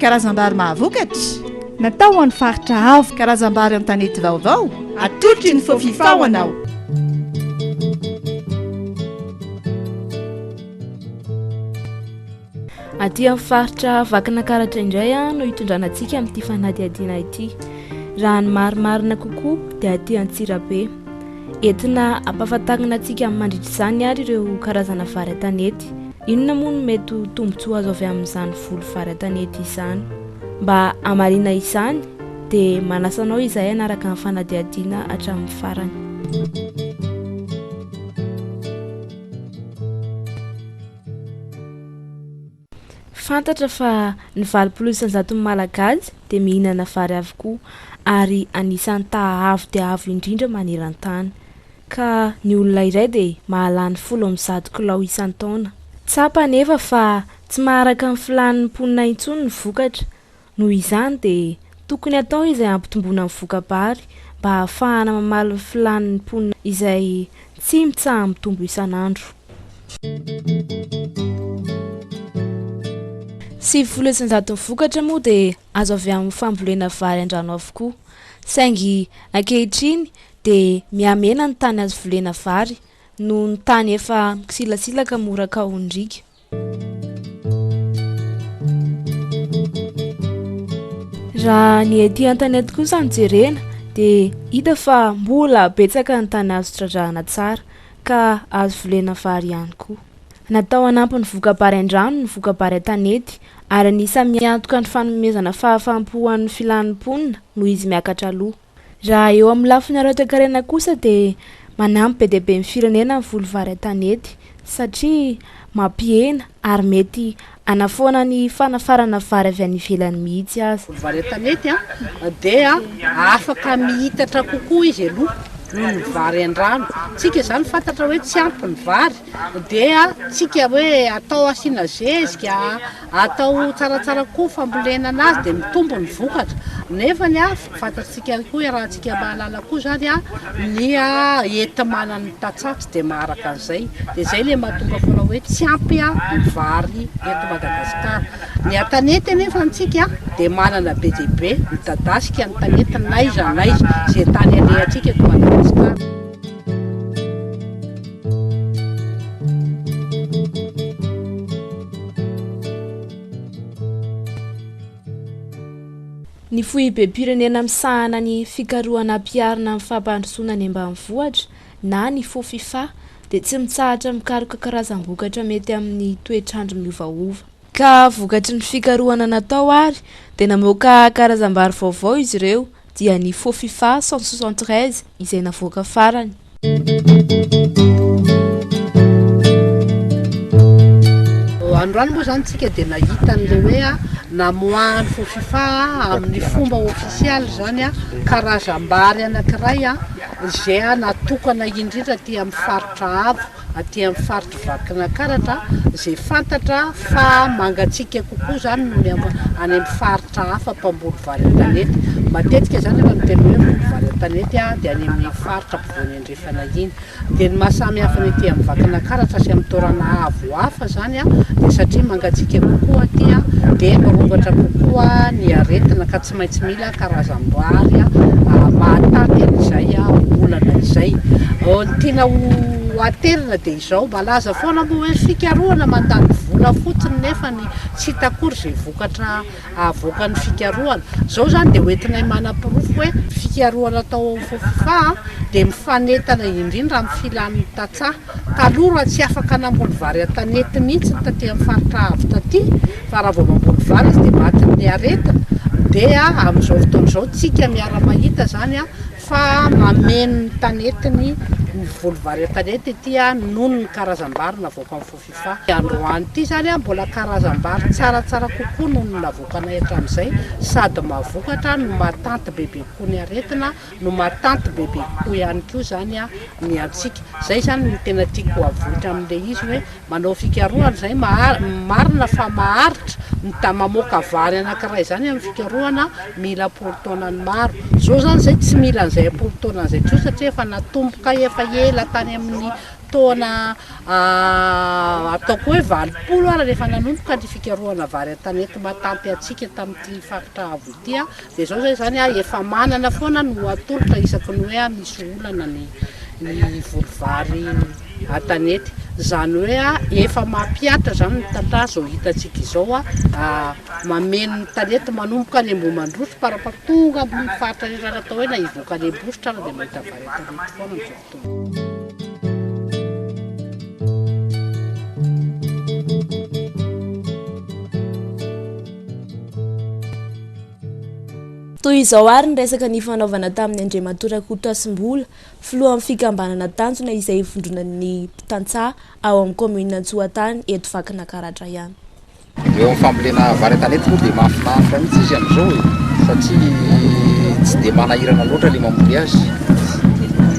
Karazam-bary mahavokatra. Natao ho an'ny faritra avo. Karazam-bary an-tanety vaovao. Atolotry ny Fofifa ho anao. Aty amin'ny faritra Vakinakaratra indray no hitondrana antsika amin'ity fanadihadiana ity. Raha ny marimarina kokoa dia aty Antsirabe. Entina hampahafantarina antsika mandritra izany ary ireo karazana vary an-tanety. Inona moa no mety ho tombontsoa azo avy amin'izany voly vary an-tanety izany? Mba hamarina izany dia manasa anao izahay hanaraka ny fanadihadiana hatramin'ny farany. Fantatra fa ny 80 isan-jaton'ny Malagasy dia mihinana vary avokoa ary anisan'ny taha avo dia avo indrindra maneran-tany. Ka ny olona iray dia mahalany 110 kilao isan-taona. Tsapa anefa fa tsy maharaka ny filàn'ny mponina intsony ny vokatra Noho izany dia tokony hatao izay hampitomboana ny voka-bary mba hahafahana mamaly ny filàn'ny mponina izay tsy mitsaha-mitombo isan'andro. 90% ny vokatra moa dia azo avy amin'ny fambolena vary an-drano avokoa. Saingy ankehitriny dia mihamena ny tany azo volena vary noho ny tany efa mikisilasilaka mora kahon'ny riaka. Raha ny ety an-tanety kosa no jerena dia hita fa mbola betsaka ny tany azo trandrahana tsara ka azo volena vary ihany koa. Natao hanampy ny voka-bary an-drano ny voka-bary an-tanety ary anisan'ny miantoka ny fanomezana fahafaham-po ho an'ny filan'ny mponina noho izy miakatra aloha. Raha eo amin'ny lafiny ara-toekarena kosa dia manampy be dia be ny firenena ny voly vary an-tanety satria mampihena ary mety hanafoana ny fanafarana vary avy any ivelany mihitsy aza. Voly vary an-tanety dia afaka mihitatra kokoa izy aloha noho ny vary an-drano. Tsika izany fantatra hoe tsy ampy ny vary dia tsika hoe atao asiana zezika, atao tsaratsara kokoa fambolena anazy dia mitombo ny vokatra. Nefany fantatsika ihany koa, iarahantsika mahalala koa izany ny enti-manan'ny tantsaha tsy dia maharaka an'izay. Dia izay ilay mahatonga foana hoe tsy ampy ny vary eto Madagasikara. Ny an-tanety anefa antsika dia manana be dia be, midadasika ny tanety n'aiza n'aiza izay tany alehantsika eto Madagasikara. Ny Foibem-pirenena misahana ny fikarohana ampiharina amin'ny fampandrosoana ny ambanivohitra na ny Fofifa dia tsy mitsahatra mikaroka karazam-bokatra mety amin'ny toetr'andro miovaova. Ka vokatry ny fikarohana natao ary dia namoaka karazam-bary vaovao izy ireo dia ny Fofifa 173 izay navoaka farany. Androany moa izany tsika dia nahita an'ilay hoe namoahan'ny Fofifa amin'ny fomba ofisialy izany karazam-bary anankiray izay natokana indrindra aty amin'ny faritra avo, aty amin'ny faritr'i Vakinankaratra izay fantatra fa mangatsiaka kokoa izany noho ny any amin'ny faritra hafa mpamboly vary an-tanety. Matetika izany rehefa miteny hoe voly vary an-tanety dia any amin'ny faritra ampovoany andrefana iny. Dia ny maha samy hafa ny aty amin'ny Vakinankaratra sy amin'ny toerana avo hafa izany dia satria mangatsiaka kokoa aty dia mirongatra kokoa ny aretina ka tsy maintsy mila karazam-bary mahatanty an'izay olana izay. Ny tiana ho aterina dia izao, malaza foana moa hoe fikarohana mandany vola fotsiny nefa ny tsy hita akory izay vokatra avoakan'ny fikarohana. Izao izany dia hoentinay manaporofo hoe fikarohana atao ao Fofifa dia mifanentana indrindra amin'ny filan'ny tantsaha. Taloha raha tsy afaka namboly vary an-tanety mihitsy ny taty amin'ny faritra avo taty fa raha vao mamboly vary izy dia matin'ny aretina dia amin'izao fotoana izao tsika miara-mahita izany fa mameno ny tanetiny ny voly vary an-tanety ety noho ny karazam-bary navoakan'ny Fofifa. Androany ity izany mbola karazam-bary tsaratsara kokoa noho ny navoakanay hatramin'izay sady mahavokatra no mahatanty bebe kokoa ny aretina no mahatanty bebe kokoa ihany koa izany ny antsika. Izay izany no tena tiako havoitra amin'ilay izy hoe manao fikarohana izay marina fa maharitra, mita mamoaka vary anankiray izany amin'ny fikarohana mila am-polo taonany maro. Izao izany izay tsy mila an'izay am-polo taonany izay intsony satria efa natomboka efa ela tany amin'ny. taona ataoko hoe 80 ary rehefa nanomboka ny fikarohana vary an-tanety matampy antsika tamin'ity faritra avo ity dia izao izay izany efa manana foana no atolotra isaky ny hoe misy olana ny ny voly vary an-tanety. Izany hoe efa mampihatra izany ny tantara izao hitantsika izao mameno ny tanety manomboka any Ambohimandroso par rapport tonga amin'ny faritra rehetra raha atao hoe na hivoaka any Ambositra ary dia mahita vary an-tanety foana amin'izao fotoana. Toy izao àry ny resaka nifanaovana tamin'i Andriamatoa Rakotoasimbola, filohan'ny fikambanana Tanjona izay ivondronan'ny mpitantsaha ao amin'ny kaominina Antsoatany eto Vakinankaratra ihany. Eo amin'ny fambolena vary an-tanety moa dia mahafinaritra mihitsy izy amin'izao e, satria tsy dia manahirana loatra ilay mamboly azy.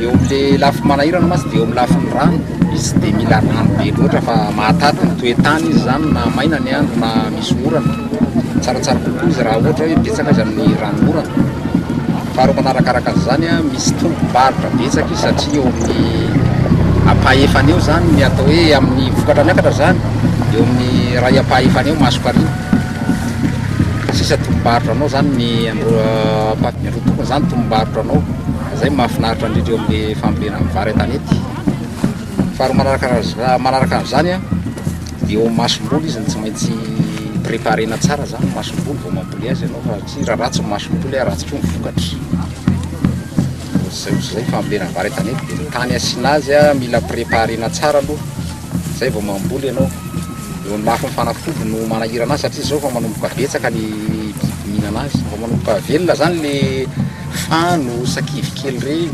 Eo amin'ilay lafiny manahirana mantsy dia eo amin'ny lafiny rano, izy tsy dia mila rano be loatra fa mahataty ny toe-tany izy izany na maina ny andro na misy orana. Tsaratsara kokoa izy raha ohatra hoe betsaka azy amin'ny ranonorana. Faharoa manarakaraka an'izany, misy tombom-barotra betsaka izy satria eo amin'ny ampahefany eo izany ny atao hoe amin'ny vokatra miakatra izany, eo amin'ny iray ampahefany eo masokariana. Sisa tombom-barotra anao izany ny andro ny roa tokony izany tombom-barotra anao. Izay no mahafinaritra indrindra eo amin'ny fambolena ny vary an-tanety. Faharoa manarakaraka manaraka an'izany, dia eo amin'ny masomboly izy no tsy maintsy préparer-na tsara izany ny masomboly vao mamboly azy ianao fa satria raha ratsy ny masomboly, ratsy koa ny vokatra. Ohatr'izay ohatr'izay fambolena vary an-tanety dia ny tany asiana azy mila préparer-na tsara aloha zay vao mamboly ianao. Eo amin'ny lafiny fanafody no manahirana azy satria zao efa manomboka betsaka ny biby mihinana azy. Efa manomboka velona zany le fano, sakivy kely ireny,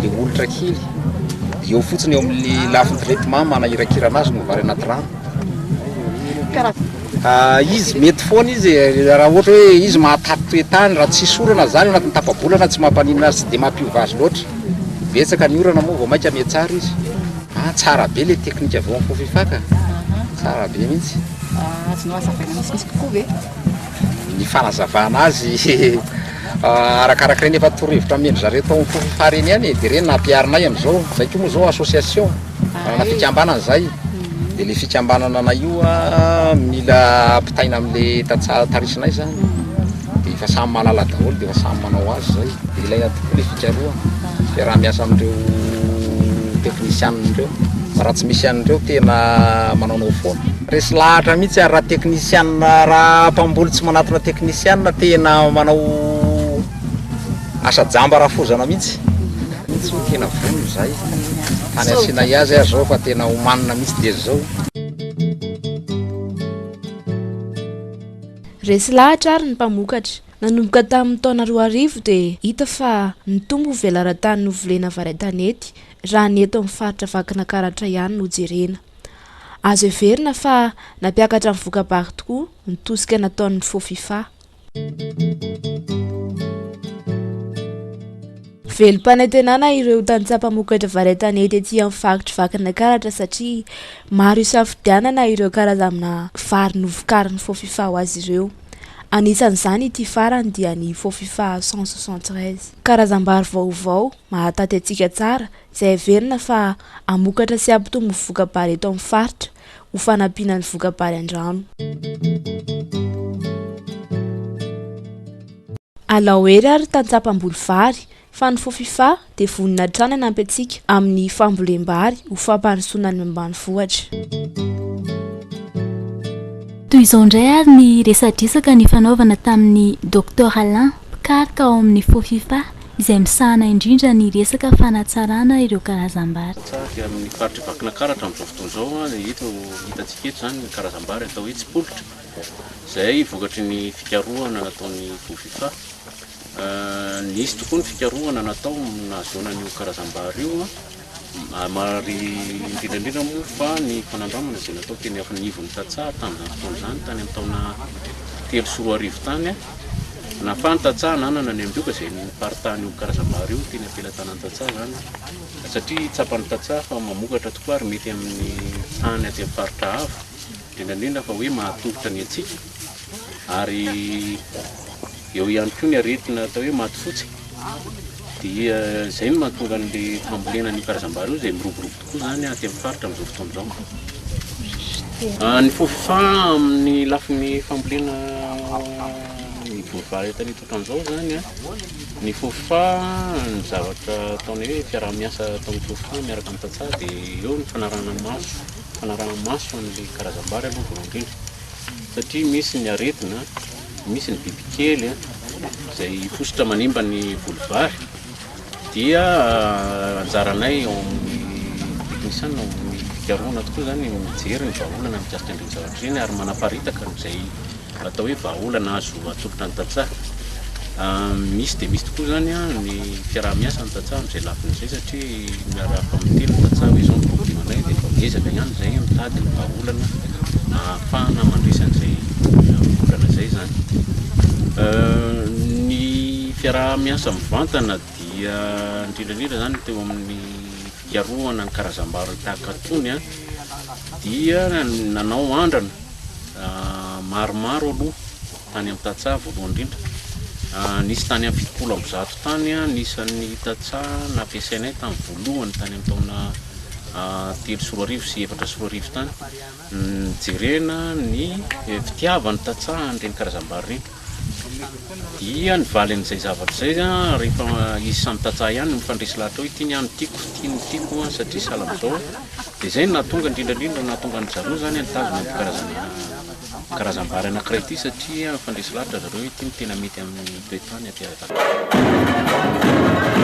le olitra kely. Eo fotsiny eo amin'ny lafiny traitement manahirakirana azy no vary anaty rano. Izy mety foana izy e, raha ohatra hoe izy mahataty toe-tany, raha tsisy orana zany anatin'ny tapa-bolana tsy mampaninona azy, tsy dia mampiova azy loatra. Betsaka ny orana moa vao mainka mihatsara izy. Ah, tsara be le teknika avy ao amin'ny Fofifa ka. Tsara be mihitsy. Azonao hazavaina misimisy kokoa ve? Ny fanazavana azy arakaraka ireny efa torohevitra omen-dry zareo tao amin'ny Fofifa ireny ihany e, dia ireny nampiharinay amin'izao. Izay koa moa izao association. Manana fikambanana zay, de le fikambanana anay io a mila ampitaina amle tantsaha tarisinay zany, de efa samy mahalala daholo de efa samy manao azy zay, de ilaina tokoa le fikarohana, fiaraha-miasa amindreo teknisianina ireo, fa raha tsy misy an'ireo tena manaonao foana. Resy lahatra mihitsy ary raha teknisianina raha mpamboly tsy manatona teknisianina tena manao asa jamba rafozana mihitsy. Mihitsy hoe tena vonona izahay. Tany asianay azy ary zao fa tena omanina mihitsy dia zao. Resy lahatra ary ny mpamokatra. Nanomboka tamin'ny taona 2000 dia hita fa nitombo ny velaran-tany novolena vary an-tanety raha ny eto amin'ny faritra Vakinankaratra ihany no jerena. Azo heverina fa nampiakatra ny voka-bary tokoa ny tosika nataon'ny Fofifa. Velom-panantenana ireo tantsaha mpamokatra vary an-tanety ety amin'ny faritr'i Vakinankaratra satria maro isafidianana ireo karazana vary novokarin'ny Fofifa ho azy ireo. Anisan'izany ity farany dia ny Fofifa 173. Karazam-bary vaovao mahataty antsika tsara izay heverina fa hamokatra sy hampitombo ny voka-bary eto amin'ny faritra ho fanampiana ny voka-bary an-drano. Alao hery ary tantsaha mpamboly vary fa ny Fofifa dia vonona hatrany hanampy antsika amin'ny fambolem-bary ho fampandrosoana ny ambanivohitra. Toy izao indray ary ny resadresaka nifanaovana tamin'ny Docteur Alain, mpikaroka ao amin'ny Fofifa, izay misahana indrindra ny resaka fanatsarana ireo karazam-bary. Aty amin'ny faritr'i Vakinankaratra amin'izao fotoana izao dia eto hitantsika eto izany ny karazam-bary atao hoe tsipolitra izay vokatry ny fikarohana nataon'ny Fofifa. Nisy tokoa ny fikarohana natao nahazoana an'io karazam-bary io ary indrindra indrindra moa fa ny fanandramana izay natao teny anivon'ny tantsaha tamin'izany fotoana izany tany amin'ny taona 2003 tany. Nahafahan'ny tantsaha nanana ny ambioka izay niparitahan'io karazam-bary io teny am-pelatanan'ny tantsaha izany satria tsapan'ny tantsaha fa mamokatra tokoa ary mety amin'ny tany aty amin'ny faritra avo, indrindra indrindra fa hoe mahatohitra ny hatsiaka ary eo ihany koa ny aretina atao hoe maty fotsy. Dia izay no mahatonga an'ilay fambolena an'io karazam-bary io izay miroborobo tokoa izany aty amin'ny faritra amin'izao fotoana izao. Ny Fofifa amin'ny lafiny fambolena ny voly vary an-tanety ohatran'izao izany an, ny Fofifa ny zavatra ataonay hoe fiaraha-miasa ataon'ny Fofifa miaraka amin'ny tantsaha dia eo ny fanarahana maso, fanaraha-maso an'ilay karazam-bary aloha voalohany indrindra satria misy ny aretina, misy ny bibikely izay fositra manimba ny voly vary dia anjaranay ao amin'ny teknisiana ao amin'ny fikarohana tokoa izany mijery ny vahaolana mikasika an'ireny zavatra ireny ary manaparitaka an'izay atao hoe vahaolana azo atolotra ny tantsaha. Misy dia misy tokoa izany ny fiaraha-miasa ny tantsaha amin'izay lafiny izay satria miarahaba miteny ny tantsaha hoe izao ny problemanay dia efa miezaka ihany izay mitady ny vahaolana ahafahana mandresy an'izay olana izay izany. Ny fiaraha-miasa mivantana dia indrindra indrindra izany teo amin'ny fikarohana ny karazam-bary tahaka itony dia nanao andrana maromaro aloha tany amin'ny tantsaha voalohany indrindra. Nisy tany amin'ny 170 tany ny isan'ny tantsaha nampiasainay tamin'ny voalohany tany amin'ny taona 2003 sy 2004 tany. Nijerena ny fitiavan'ny tantsaha an'ireny karazam-bary ireny. Dia ny valin'izay zavatra izay rehefa izy samy tantsaha ihany no mifandresy lahatra hoe ity ny ahy no tiako, ity no tiako satria sahala amin'izao. Dia izay no nahatonga indrindra indrindra nahatonga an-dry zareo izany nitazona ity karazana karazam-bary anankiray ity satria mifandresy lahatra zareo hoe ity no tena mety amin'ny toe-tany aty Antananarivo.